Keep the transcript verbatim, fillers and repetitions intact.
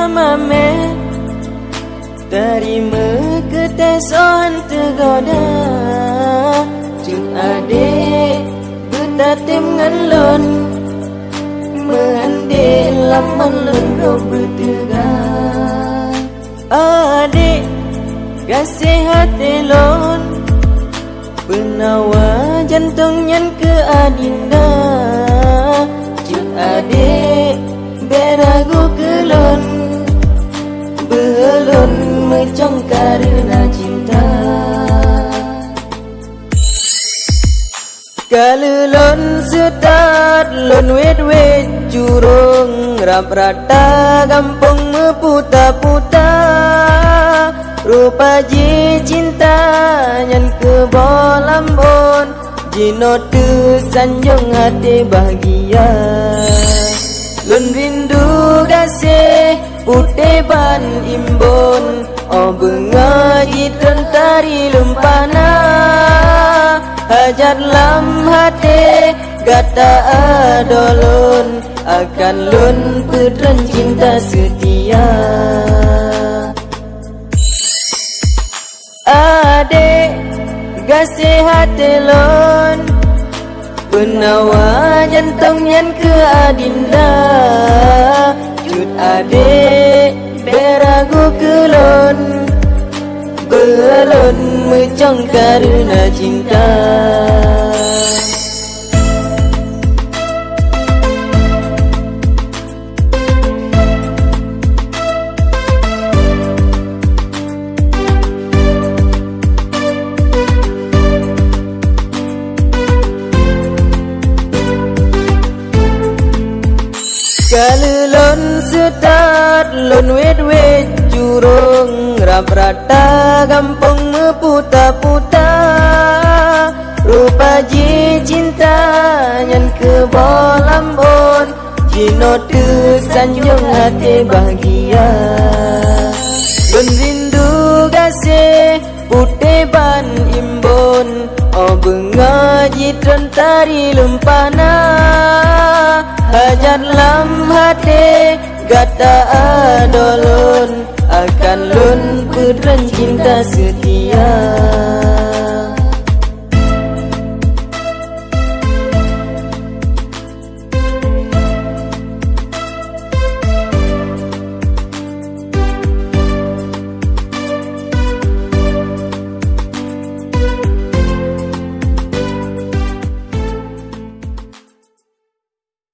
Mamé, tari meukeuteh soe han teugoda. Cut adék, beutatem ngon lôn, meuandé lam man lôn gob beuteuga. Adék, gaséh até lôn, peunawa jantông nyan keu adinda. Cut adék, bék ragu keu lôn, beuh lôn meucong kareuna cinta. Ka lheueh lôn seutôt, lôn wét-wét curông, rab rata gampông meuputa-puta. Rupa jih cinta nyan keuboh lam ôn, jinoe teusanjong até bahgia. Lôn rindu gaséh putéh ban imbôn, óh beungoh jitreun tari lumpana. Hajat lam até gata adoe lôn, akan lôn peutreun cinta seutia. Adék, gaséh até lôn, peunawa jantông nyan keu adinda. Cut adék, bék ragu keu lôn, beuh lôn meucong kareuna cinta. Ka lheueh lôn seutôt, lôn wét-wét curông, rab rata gampông meuputa-puta. Rupa jih cinta nyan keuboh lam ôn, jinoe teusanjong até bahgia. Lôn rindu gaséh putéh ban imbôn, óh beungoh jitreun tari lumpana. Hajat lam até gata adoe lôn, akan lôn peutreun cinta seutia.